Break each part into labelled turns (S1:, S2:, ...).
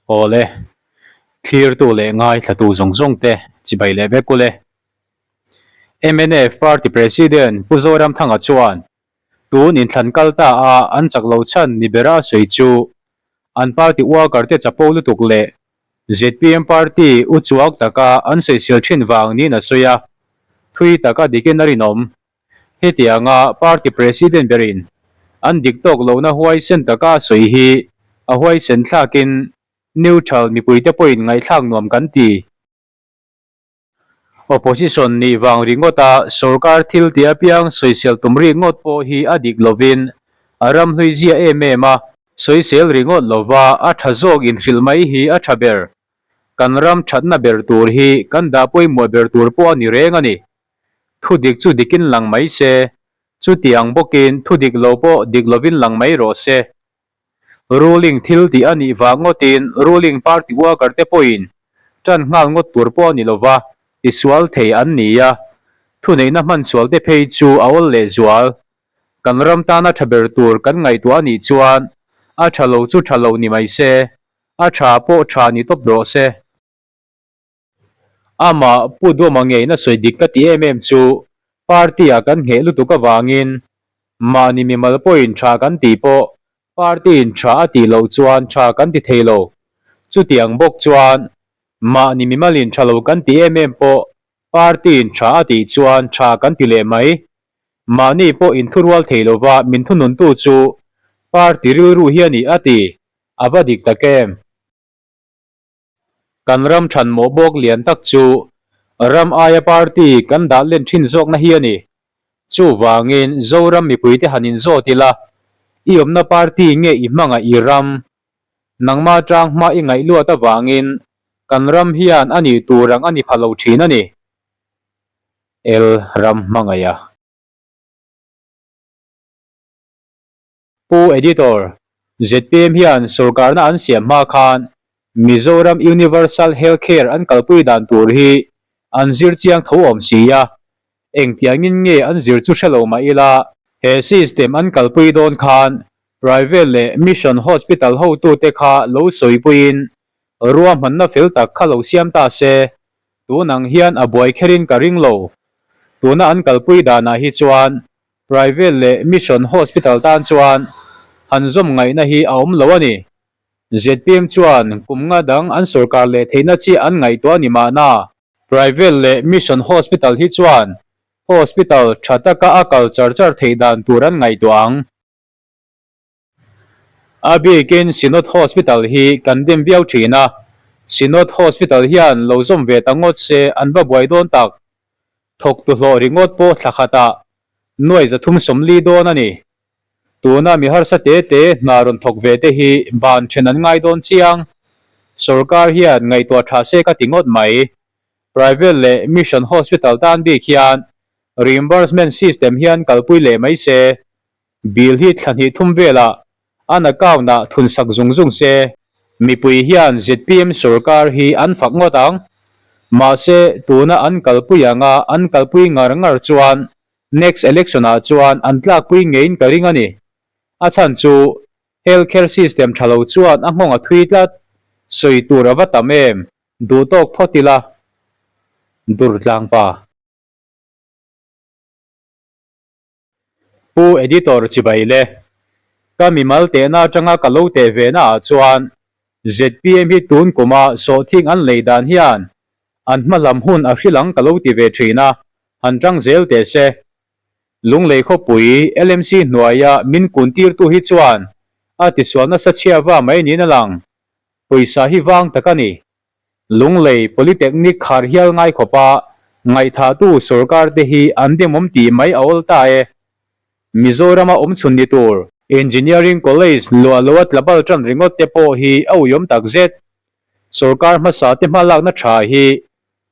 S1: Awle, thlirtu leh ngaithlatu zawng zawng te chibai leh vek ule. Mnf Party President Pu Zoramthanga chuan tun inthlan kal ta a an chak lo chhan ni bera a sawi chu an party worker te chapo lutuk leh zpm party uchuak taka an sawisel thin vang niin a sawi a, thui taka dikin a rinawm. Hetianga party president berin an dik tawk lohna huaisen taka a sawi hi a huaisen thlakin neutral mipuite pawhin ngaihthlak nuam kan ti. Opposition nih vang ringawta sorkar thil ti apiang sawisel tum rik ngawt pawh hi a dik lovin a ram hlui zia em em a, sawisel ringawt lova a tha zawk inhrilh mai hi a tha ber. Kan ram thatna ber tur hi kan dah pawimawh ber tur pawh a ni reng a ni. Thu dik chu dikin lang mai se, chutiang bawkin thu dik lo pawh dik lovin lang mai rawh se. Ruling thil tih a nih vang ngawtin ruling party worker te pawhin tan nghal ngawt tur pawh a ni lova, tisual thei an ni a, thuneihna hman sual te phei chu a awl lehzual. Kan ram tana tha ber tur kan ngaihtuah a nih chuan a tha lo chu tha lo ni mai se, a tha pawh tha ni tawp rawh se. Amah Pu Duama ngeina sawi dik ka ti em em chu party-ah kan ngheh lutuk avangin mahni mimal pawhin tha kan tih pawh party-in tha a tih loh chuan tha kan ti thei lo. Chutiang bawk chuan mahni mimalin tha lo kan tih em em pawh party-in tha a tih chuan tha kan ti leh mai. Mahni pawh inthurual thei lova min thununtu chu party rilru hi a ni a ti. A va dik tak em? Kan ram than mawh bawk lian tak chu ram aia party kan dah len thin zawkna hi a ni. Chuvangin Zoram mipuite han inzawt ila, i awmna party nge i hmangaih i ram? Nangma tang hma i ngaih luat avangin kan ram hian a nih tur ang a ni pha lo thin a ni. El ram hmangaiha. Pu Editor, zpm hian sorkarna an siam hma khan Mizoram Universal Health Care an kalpui dan tur hi an zir chiang tho awm si a, engtiangin nge an zir chu hre lo mah ila, he system an kalpui dawn khan Private leh Mission Hospital hotute kha lo sawipuiin ruahmanna fel tak kha lo siam ta se, tun ang hian a buai kherin ka ring lo. Tuna an kalpui danah hi chuan Private leh Mission Hospital tan chuan han zawm ngaihna hi a awm lo a ni. Zpm chuan kum nga dang an sorkar leh theihna chiah an ngaihtuah a ni mahna. Private leh Mission Hospital hi chuan hospital tha taka a kal char char theih dan tur an ngaihtuah ang. A bikin Synod Hospital hi kan dim viau thin a, Synod Hospital hian lo zawm ve ta ngawt se an va buai dawn tak. Thawktu hlawh ringawt pawh thla khatah nuai 340 dawn a ni. Tuna mi harsa te te hna rawn thawk ve te hi ban then an ngai dawn chiang. Sorkar hian ngaihtuah tha se ka ti ngawt mai. Private leh Mission Hospital tan bik hian reimbursement system hian kalpui leh mai se. Bill hi thla hnih thum velah an account ah thun sak zung zung se. Mipui hian zpm sorkar hi an fak ngawt ang. Mahse, tuna an kalpui anga an kalpui ngar ngar chuan next election ah chuan an tlakpui ngeiin ka ring a ni. A chhan chu health care system tha lo chuan a nghawng a thui tlat. Sawi tur a va tam em? Duh tawk phawt ila. Durtlang pa. Pu Editor chibai le. Ka mimal tehna atanga ka lo teh ve na ah chuan zpm hi tun kuma sawhthing an lei dan hian an hma lam hun a hrilh ang ka lo ti ve thin a, han tang zel teh se. Lunglei khawpui LMC hnuaia min kun tirtu hi chuan a tisual nasa chhia va mai niin a lang. Pawisa hi vang tak a ni. Lunglei Polytechnic khar hial ngai khawpa ngaihthahtu sorkar te hi an demawm tih mai a awl ta e. Mizorama awm chhun ni tur Engineering College luah loa tlabal tan ringawt te pawh hi a uiawm tak zet. Sorkar hmasa te hmalakna tha hi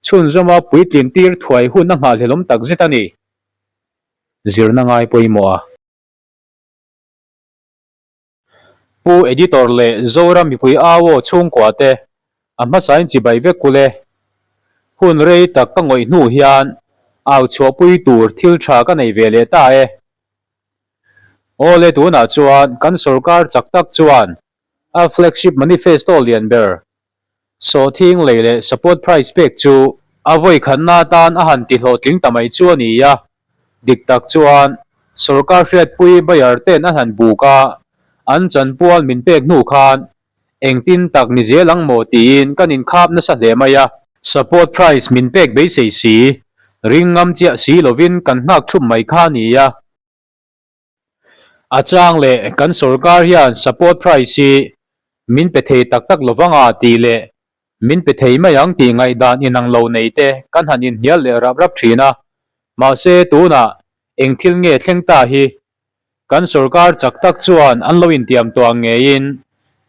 S1: chhunzawma puitlin tir thuai hun a nghahhlelawm tak zet a ni. Zirna ngai pawimawh a. Pu Editor leh Zoram mipui au aw chhungkua te a hmasain chibai vek kul e. Hun rei tak ka ngawih hnu hian au chhuahpui tur thil tha ka nei ve leh ta e. Awle tunah chuan kan sorkar chak tak chuan. A flagship manifesto lian ber, sawhthing lei leh support price pek chu a vawi khatna atan a han tihlawhtling ta mai chu a ni a. Dik tak chuan sorkar hriatpui buyer ten an han buk a, an chanpual min pek hnu khan engtin tak ni zel ang maw tiin kan inkhap nasa hle mai a. Support price min pek beisei si, ring ngam chiah si lovin kan nghak thup mai kha a ni a. A chang leh kan sorkar hian support price hi min pe thei tak tak lovang a tih leh min pe thei mai ang tih ngaihdan inang lo nei te kan han inhnial leh rap rap thin a. Mahse tunah eng thil nge thleng ta hi? Kan sorkar chak tak chuan an lo intiam tawh ang ngeiin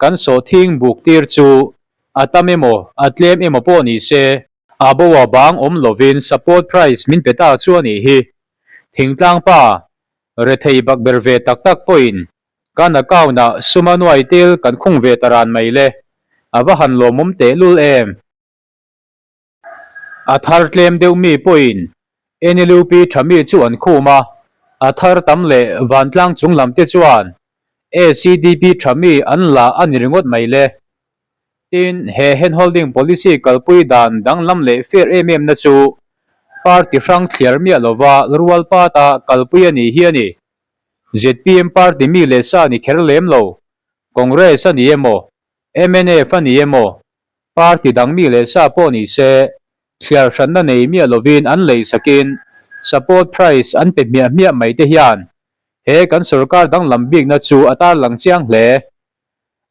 S1: kan sawhthing buk tir chu a tam emaw a tlem emaw pawh ni se a bo a bang awm lovin support price min pe ta chu a nih hi. Thingtlang pa Rethei bak ber ve tak tak pawhin kan account ah sum a nuai tel kan khung ve ta ran mai le, a va han lawmawm tehlul em? A thar tlem deuh mi pawhin NLUP tha mi chu an khum a, a thar tam leh vantlang chung lam te chuan ACDP tha mi an la a ni ringawt mai le. Tin, he handholding policy kalpui dan danglam leh fair em em na chu party hrang thliar miah lova rual pata kalpui a ni hi a ni. Zpm party mi leh sa ni kher lem lo, Congress a ni emaw, mnf a ni emaw, party dang mi leh sa pawh ni se, thliar hranna nei miah lovin an lei sakin support price an pe hmiah hmiah mai te hian he kan sorkar danglam bikna chu a tarlang chiang hle.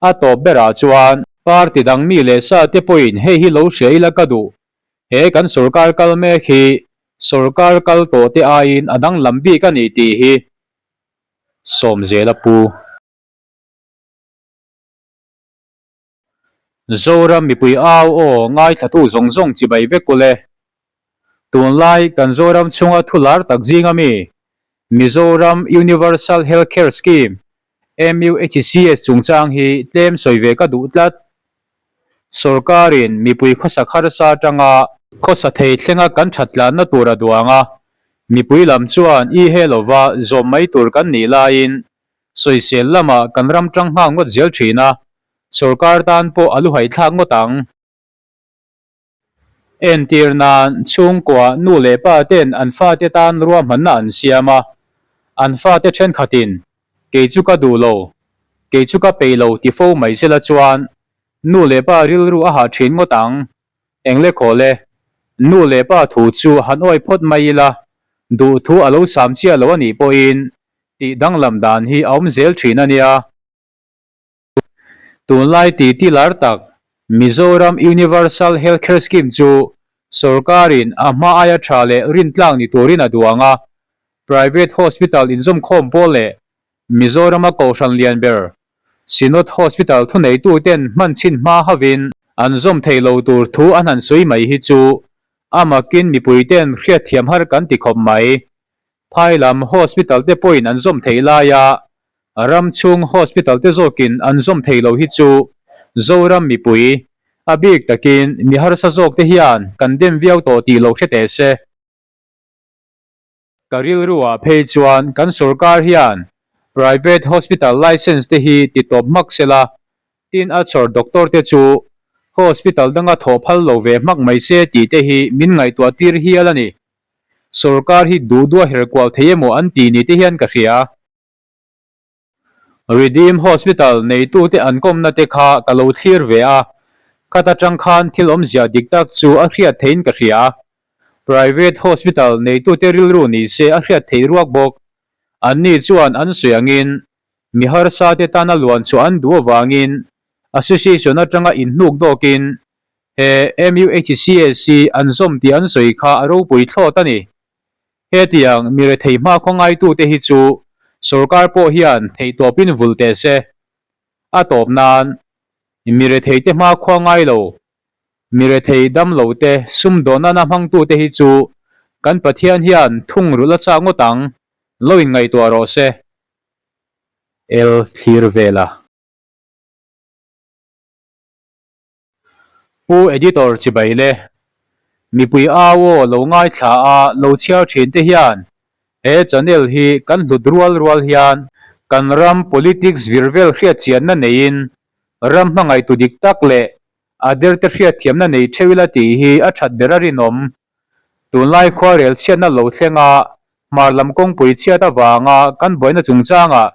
S1: A tawp berah chuan party dang mi leh sa te pawhin hei hi lo hria ila ka duh. He kan sorkar kal mek hi sorkar kal tawh te aiin a danglam bik a ni tih hi Sawmzel a pu. Zoram mipui au aw ngaithlatu zawng zawng chibai vek ule. Tunlai kan Zoram chhunga thu lar tak zinga mi Mizoram Universal Health Care Scheme, MUHCS, chungchang hi tlem sawi ve ka duh tlat. Sorkarin mipui khawsak harsa atanga khawsa thei thlenga kan that tlanna tur a duang a, mipui lam chuan i he lova zawm mai tur kan nih laiin sawisel lamah kan ram tang nghal ngawt zel thin a, sorkar tan pawh a luhai thlak ngawt ang. Entir nan, chhungkua nu leh pa ten an fate tan ruahmanna an siam a, an fate thenkhatin, Kei chu ka duh lo, kei chu ka peih lo ti fo mai sela chuan nu leh pa rilru a hah thin ngawt ang. Engle khawl e, nu leh pa thu chu han awi phawt mai ila, duh thu a lo sam chiah lo a nih pawhin tih danglam dan hi a awm zel thin a nia. Tunlai titi lar tak Mizoram Universal Health Care Scheme chu sorkarin a hma aia tha leh rintlak ni turin a duang a, private hospital inzawmkhawm pawl leh Mizorama kohhran lian ber Synod Hospital thuneituten hman chhin hma hovin an zawm thei lo tur thu an han sawi mai hi chu a makin mipuiten hriatthiam har kan ti khawp mai. Phai lam hospital te pawhin an zawm theih laia ram chhung hospital te zawkin an zawm thei lo hi chu Zoram mipui, a bik takin mi harsa zawk te hian kan dem viau tawh tih lo hre teh se. Ka rilruah phei chuan kan sorkar hian private hospital license te hi ti tawp hmak sela, tin a chhawr doctor te chu hospital danga thawh phal lo ve hmak mai se tih te hi min ngaihtuah tir hial a ni. Sorkar hi duh duh a her kual thei emaw an ti ni te hian ka hria. Redeem Hospital neitute an kawmna te kha ka lo thlir ve a, khat atang khan thil awmzia dik tak chu a hriat theiin ka hria. Private Hospital neitute rilru ni se a hriat theih ruak bawk. Anni chuan an sawi angin mi harsa te tana luan chhuah an duh avangin Association atanga inhnuk dawkin He MUHCS hi an zawm tih an sawi kha a ropui thlawt a ni. Hetiang mi rethei hma khawngaitute hi chu sorkar pawh hian theihtawpin vul teh se. A tawp nan, mi retheite hma khua ngai lo, mi rethei dam lote sumdawnna na hmangtute hi chu kan Pathian hian thungrulh a chak ngawt ang, lo inngaihtuah rawh se. El thlir vela. Pu Editor chibai le, mipui au aw lo ngaithla a lo chhiar thin te hian he channel hi kan hlut rual rual hian kan ram politics vir vel hriatchianna neiin Ram hmangaihtu dik tak leh a derte hriatthiamna nei theuh ila tih hi a that ber a rinawm. Tunlai khuarel chhiatna lo thlenga hmar lam kawngpui chhiat avanga kan buaina chungchangah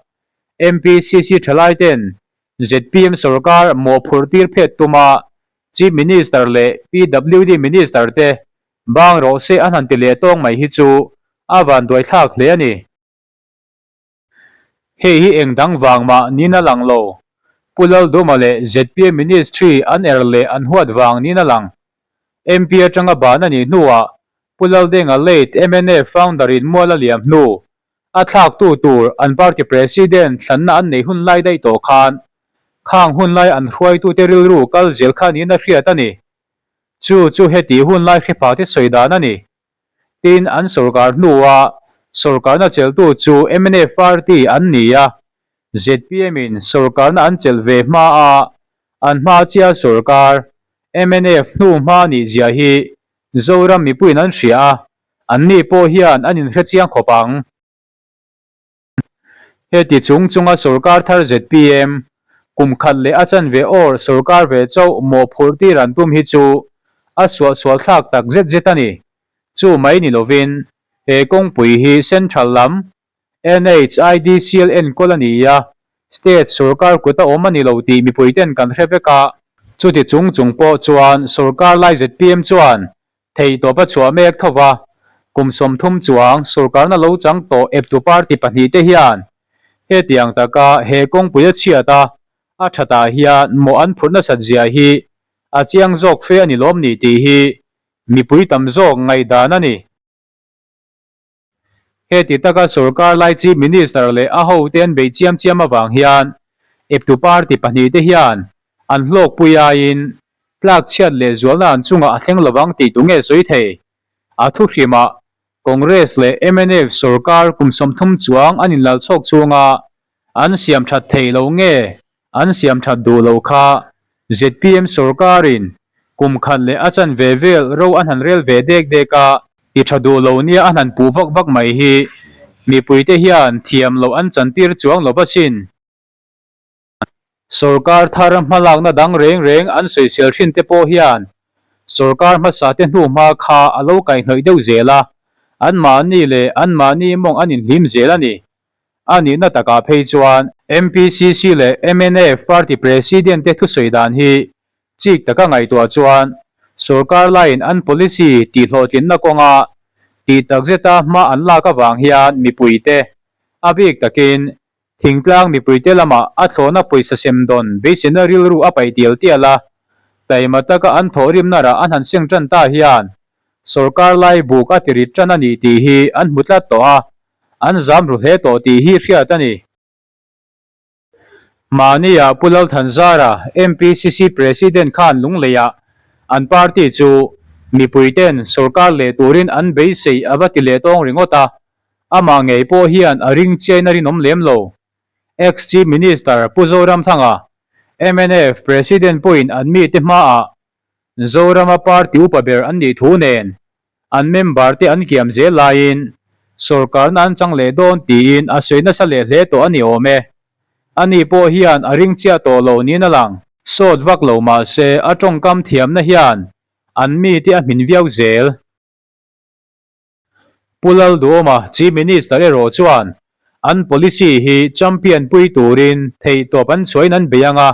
S1: MPCC thalaiten zpm sorkar mawhphurh tir phet tuma Chief Minister leh PWD Minister te bang rawh se an han ti leh tawng mai hi chu a vanduaithlak hle a ni. Hei hi eng dang vang mah niin a lang lo. Pu Lalduma leh zpm Ministry an er leh an huat vang niin a lang. MP atanga ban a nih hnuah Pu Laldenga late mnf founder in mual a liam hnu a thlaktu tur an party president thlanna an neih hun lai daih tawh khan khang hun lai an hruaitute rilru kal zel kha niin a hriat a ni. Chu chu heti hun lai hrepa te sawi dan a ni. Tin, an sorkar hnua sorkarna chelhtu chu mnf party an ni a, zpm in sorkarna an chelh ve hma a, an hma chiah sorkar mnf hnu hma nih zia hi Zoram mipuiin an hria a, anni pawh hian an inhrechiang khawp ang. Heti chung chunga sorkar thar zpm kum khat leh a chanve awr sorkar ve chauh mawhphurh tir an tum hi chu a suahsual thlak tak zet zet a ni. Chu mai ni lovin he kawngpui hi Central lam NHIDCL enkawl a ni a, State sorkar kut a awm a ni lo tih mipuiten kan hre vek a. Chuti chung chung pawh chuan sorkar lai zpm chuan Theihtawp a chhuah mek tho va, kum 30 chuang sorkarna lo chang tawh eptu party pahnihte hian hetiang taka he kawngpui a chhiat a, a thatah hian mawh an phurh nasat zia hi a chiang zawk fe a ni lawm ni tih hi mipui tam zawk ngaihdan a ni. Heti taka sorkar lai Chief Minister leh a hote an beih chiam chiam avang hian eptu party pahnihte hian an hlawkpui aiin tlak chhiat leh zualna an chungah a thleng lovang tih tu nge sawi thei? A thuhrimah Congress leh mnf sorkar kum 30 chuang an inlal chhawk chhunga an siam that theih lo nge an siam that duh lo kha zpm sorkarin kum khat leh a chanve vel ro an han rel ve dek dek a, ti tha duh lo nia an han puh vak vak mai hi mipuite hian thiam loh an chantir chuang lo asin. Sorkar thar hmalakna dang reng reng an sawisel thin te pawh hian sorkar hmasa te hnu hma kha a lo kaihhnawih deuh zel a, anmahni leh anmahni mawng an inhlim zel a ni. A nihna takah phei chuan MPCC leh mnf party president te thusawi dan hi chik taka ngaihtuah chuan sorkar laiin an policy tihhlawhtlinna kawnga tih takzeta hma an lak avang hian mipuite a bik takin Thingtlang mipuite lamah a thlawhna pawisa sem dawn beiseina rilru a paih tial tial a, taima taka an thawhrimna rah an han seng tan ta hian sorkar lai buk a tirit tan a ni tih hi an hmu tlat tawh a, an zam ru hle tawh tih hi hriat a ni. Mahnia Pu Lalthanzara, MPCC President khan Lungleiah an party chu mipuiten sorkar leh turin an beisei a va ti leh tawng ringawt a, Amah ngei pawh hian a ring chiain a rinawm lem lo. Ex-Chief Minister Pu Zoramthanga, mnf President pawhin an mite hmaah Zorama party upa ber an nih thu nen an member te an kiam zel laiin sorkarna an chang leh dawn tiin a sawi nasa leh hle tawh a ni awm e. Ani pawh hian a ring chiah tawh lo niin a lang. Sawt vak lo mahse a tawngkam thiamna hian an mite a hmin viau zel. Pu Lalduhoma, Chief Minister erawh chuan an policy hi champion pui turin theihtawp an chhuahin an bei ang a,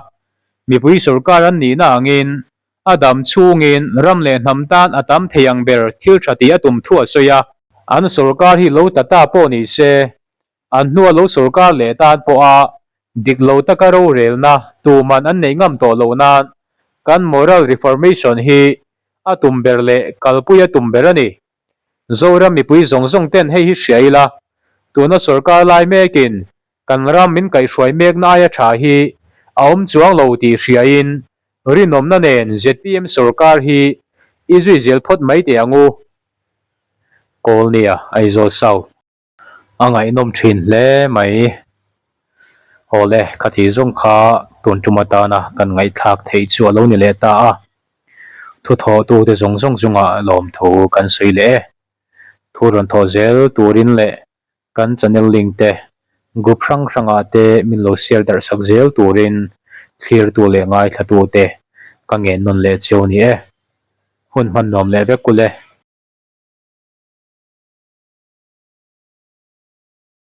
S1: mipui sorkar an nihna angin a dam chhungin ram leh hnam tan a tam thei ang ber thil tha tih a tum thu a sawi a. An sorkar hi lo ta ta pawh ni se, an hnua lo sorkar leh tan pawha dik lo taka rorelna tuman an neih ngam tawh loh nan kan moral reformation hi a tum ber leh kalpui a tum ber a ni. Zoram mipui zawng zawng ten hei hi hria ila, tuna sorkar lai mekin kan ram min kaihhruai mekna aia tha hi a awm chuang lo tih hriain rinawmna nen zpm sorkar hi i zui zel phawt mai teh ang u. Kawlnia, Aizawl South. A ngaihnawm thin hle mai. Awle, khati zawng kha tun tum atana kan ngaihthlak theih chu a lo ni leh ta a. Thuthawhtute zawng zawng chungah lawmthu kan sawi leh e. Thu rawn thawh zel turin leh kan channel link te group hrang hrangah te min lo share darh sak zel turin. Thlirtu leh ngaithlatute ka ngen nawn leh chiu ni e. Hun hman nuam leh vek u le.